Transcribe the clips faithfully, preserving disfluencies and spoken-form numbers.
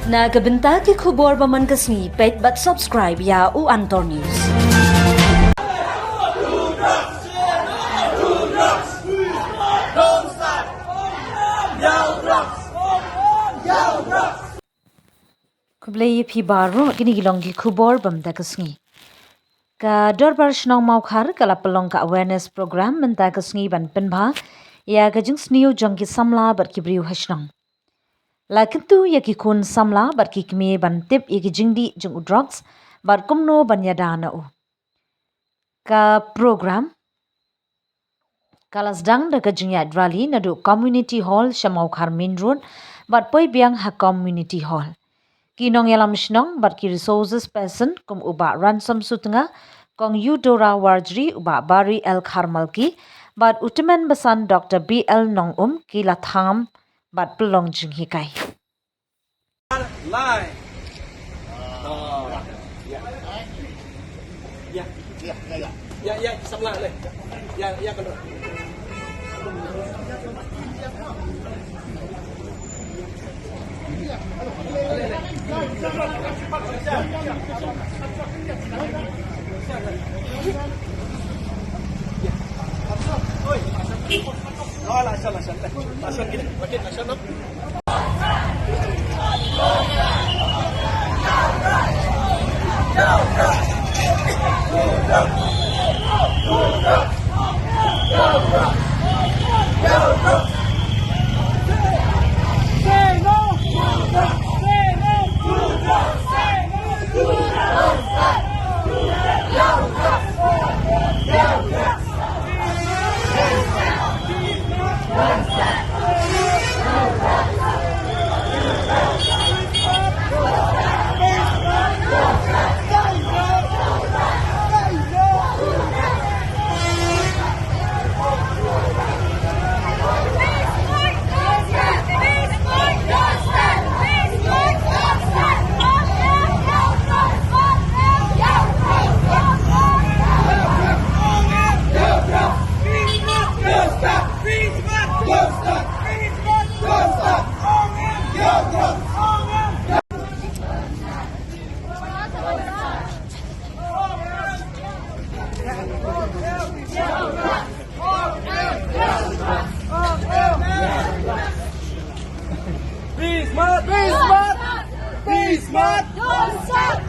Na ka bynta ki khubor ba man ka sngi, peit bad subscribe ïa U Antor News. Khublei ïa phi baroh, kine ki long ki khubor ba mynta ka sngi. Ka Dorbar Shnong Mawkhar ka la pynlong ka awareness program mynta ka sngi ban pynbha ïa ka jingsniew jong ki samla bad ki briew ha shnong. La kyntu ïa ki khun samla bad ki kmie ban tip ïa ki jingdih jong u drugs bad kumno ban ïada na u. Ka program ka la sdang da ka jingïaid rally naduh Community Hall sha Mawkhar Main Road bad poi biang ha Community Hall. Ki nongïalam shnong bad ki resources person kum u Bah Ransom Sutnga, Kong Eudora Warjri, u Bah Barry L Kharmalki bad u Tymmen Basan Doctor B L Nongum ki la thangam bad pynlong jinghikai. Lai. Oh. Ya. Ya. Ya, ya, ya. Ya, ya, samla leh. Ya, ya, kalau. Be smart! Be smart! Be smart! Don't stop!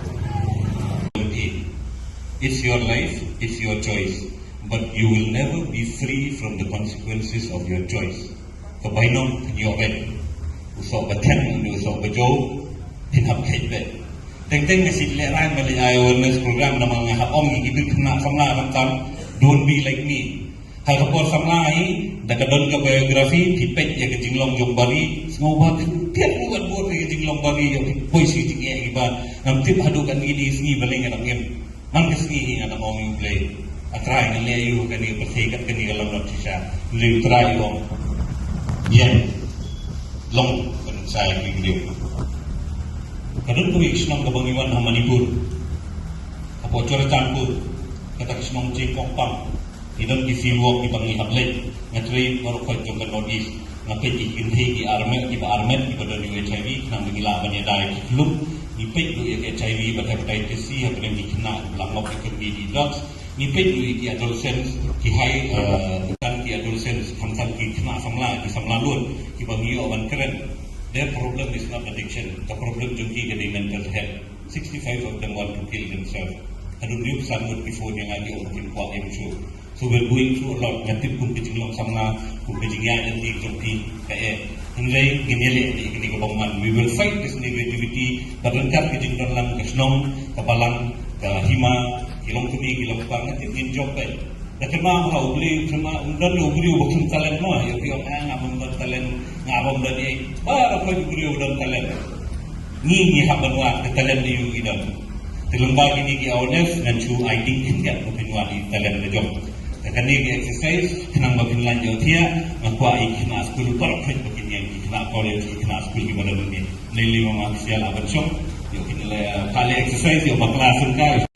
It's your life, it's your choice, but you will never be free from the consequences of your choice. Ka bainong phin ïoh beit. U soh ba thiang ne u soh ba jaw, phin hap kheit beit. Teng teng nga shu lehrain ban leh awareness program namar nga hap ong ïa ki briew khynnah samla khamtam, don't be like me. Ha ka por samla hi, da ka don ka biography, phi peit ïa ka jinglong jong Bari, sngewbha phin thied ruh ban bud ïa ka jinglong Bari, ïoh phi poi sha ki jingeh kiba ngam tip haduh katne ki sngi balei nga dang im. Man ka sngi hi nga dang ong ïa U Blei, A Trai, ngan leh aïu ha kane ka pyrthei kat kane ka lanot shisha. U Blei U Trai u ong, ïeng, long ban sa ïa ki briew. Ka don kawei ka shnong kaba ngi wan ha Manipur, hapoh Churachandpur, kata ka shnong Jingkongpang. Ngi don ki field work kiba ngi hap leit. Nga trei baroh khoit jong ka North East. Nga peit ïa ki kynthei ki armet, kiba armet, kiba don ïa u H I V, khnang ba ngi lah ban ïada ïa ki khlum. Ngi peit ruh ïa ka H I V bad hepatitis C hapdeng ki khynnah kiba la ngop ïa ka drugs. Ngi peit ruh ïa ki adolescents, ki high, eh, khamtam ki adolescents, khamtam ki khynnah samla, ki samla lud, kiba ngi ïoh ban kren. Their problem is not addiction. Ka problem jong ki ka dei mental health. Sixty-five of them want to kill themselves. Haduh hynriew san ngut ki phone ïa nga ki ong ba kin kwah im shuh. So we're going through a lot. Nga tip kum ka jinglong samla, kum ka jingïaid lynti jong phi, ka eh. Hynrei ngin ïaleh ïa kane ka bymman. We will fight this negativity. Bad ryngkat ka jingdon lang ka shnong, ka balang, ka hima, ki longkmie, ki longkpa, nga tip ngin jop beit. Da kynmaw ha U Blei, kynmaw, um don u briew ba khlem talent mo, ïa phi ong, ah, nga bym don talent, nga bym don ei. Baroh khoit u briew u don talent. Ngi ngi hap ban wad ka talent ïa u i don. Te lyngba kine ki awareness ngan shu ai ding khyndiat ba phin wad ïa ka talent ka jong. Te kane ka exercise khnang ba phin lah ïohthiah, nga kwah ïa ki khynnah skul baroh khoit ba kin ïeng, ki khynnah college, ki khynnah skul kiba don hangne. Lei lei mama ki sial aban shong. Ïoh kin lei, eh, ka lei exercise, ïoh bakla sengkai.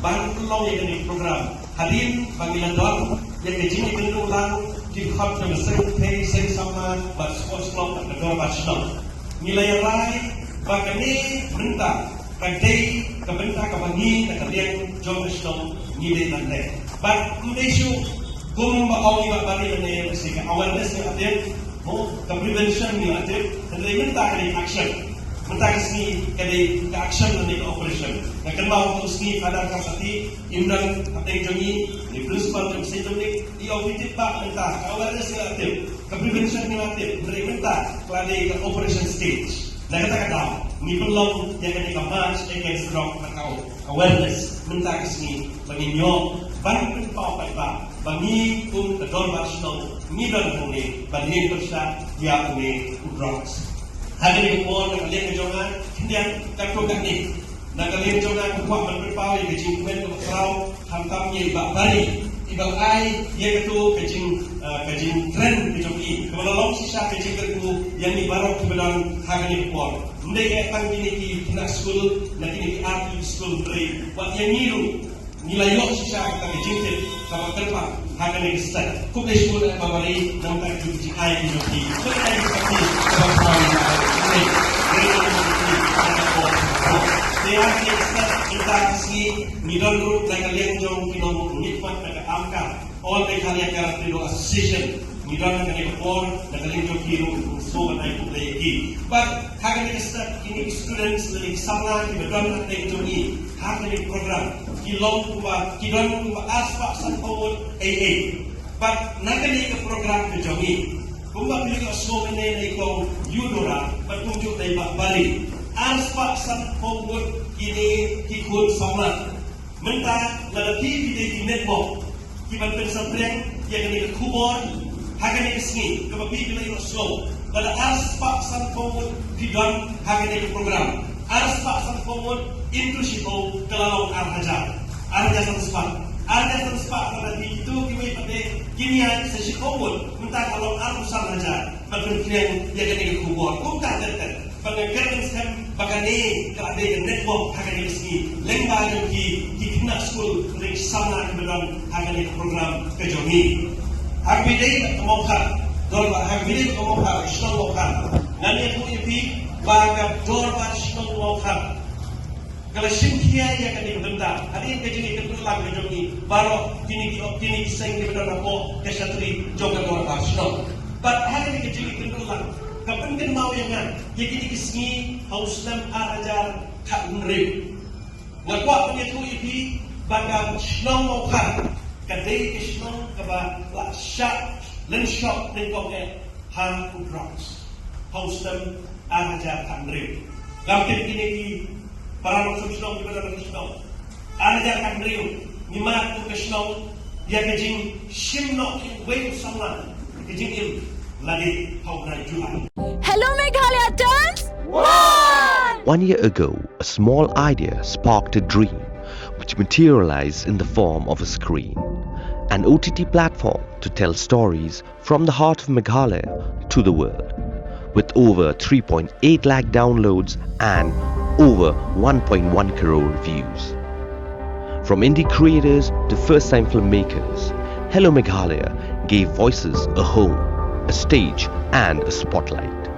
Ban long ïa kane ka program. Hadien ba ngi la don ïa ka jingïakynduh lang, ki khot ka Sei Kynthei Sei Samla bad Sports Club na ka Dorbar Shnong. Ngi la ïa rai Ba kane mynta ka dei ka bynta kaba ngi na ka liang jong ka shnong ngi dei ban leh. Bad ym dei shuh kumba ong i Bah Bari mynne, ka awareness ngi la tip, mo, ka prevention ngi la tip, hynrei mynta ka dei action. Mynta ka sngi ka dei ka action lane ka operation. Nga kynmaw ka sngi Father Kasati, i don hapdeng jong ngi, i principal jong Saint Dominic, i ong, phi tip Bah, mynta ka awareness ngi la tip, ka prevention ngi la tip, hynrei mynta ka la dei ka operation stage. Na kata ka daw ngi pynlong ïa kane ka March Against Drug, ka awareness mynta ka sngi, ba ngin ïoh ban pynpaw paidbah ba ngi kum ka dorbar shnong ngi don hangne ban leit pyrshah ïa une u drugs. Ha kane ka por, na ka liang ka jong nga, khyndiat katto katne, na ka liang jong nga, nga kwah ban pynpaw ïa ka jingkmen kaba khraw, khamtam ïa i Bah Bari, iba la ai ïa kato ka jing, ah, ka jingkren ka jong i, kaba la long shisha ka jingkyrkhu ïa ngi baroh kiba don ha kane ka por. Ym dei eh tang kine ki khynnah skul na kine ki artylli ki skul, hynrei wat ïa ngi ruh ngi la ïoh shisha kata ka jingtip kaba kyrpang ha kane ka stet. Khublei shibun eh Bah Bari namar kata ka jingai ka jong phi. Khublei shibun eh Bah Bari. Te ha kane ka stet, mynta ka sngi ngi don ruh na ka liang jong ki nongmihkhmat na ka AMKA, All Meghalaya Karate Do Association. Ngi don ha kane ka por na ka liang jong ki ruh, sngewbha ban ai khublei ïa ki. Bad ha kane ka stet, kine ki students lane ki samla kiba don ha kane ka jong ngi ha kane ka program, ki long kumba, ki don kumba arspah sanphew ngut eiei. Bad na kane ka program ka jong ngi, kumba phi la ïohsngew mynne na i Kong Eudora bad kumjuh na i Bah Bari, arspah sanphew ngut kine ki khun samla. Mynta lada phi, phi dei ki network kiban pynsaphriang ïa kane ka khubor ha kane ka sngi, kaba phi, phi la ïohsngew, lada arspah sanphew ngut phi don ha kane ka program, arspah sanphew ngut into shiphew ka la long ar hajar. Ar hajar san spah. Ar hajar san spah lada phi, kito kiwei pat de kin ïaid sa shiphew ngut, mynta ka long arphew san hajar ban pynphriang ïa kane ka khubor. Kumta ter ter. Bad nga kyrmen skhem ba kane ka la dei ka network ha kane ka sngi lyngba jong ki, ki khynnah skul, ki samla kiba don ha kane ka program ka jong ngi. Ha kaba ïadei bad ka Mawkhar, dorbar, ha kaba ïadei bad ka Mawkhar, ka shnong Mawkhar, ngan ïathuh ïa phi ba ka dorbar shnong Mawkhar ka la shim khia ïa kane ka bynta hadien ka jingïakynduh lang ka jong ngi baroh kine ki, kine ki seng kiba don hapoh ka shatri jong ka dorbar shnong. Bad ha kane ka jingïakynduh lang ka pynkynmaw ïa nga ïa kine ki sngi ha u snem ar hajar khathynriew. Nga kwah ban ïathuh ïa phi ba ka shnong Mawkhar ka dei ka shnong kaba la shah lyngshop nyngkong eh ha u drugs ha u snem ar hajar khathynriew. Ngam tip kine ki para nongshong shnong kiba don ha ka shnong. Ar hajar khathynriew ngi mad kum ka shnong ïa ka jingshim noh ïa uwei u samla, ka jingim la dei ha u bnai July. Hello Meghalaya turns one! One year ago, a small idea sparked a dream which materialized in the form of a screen, an O T T platform to tell stories from the heart of Meghalaya to the world, with over three point eight lakh downloads and over one point one crore views. From indie creators to first-time filmmakers, Hello Meghalaya gave voices a home, a stage, and a spotlight.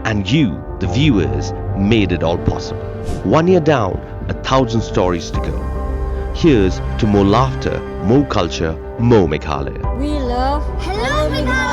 And you, the viewers, made it all possible. One year down, a thousand stories to go. Here's to more laughter, more culture, more Meghalaya. We love Hello Meghalaya.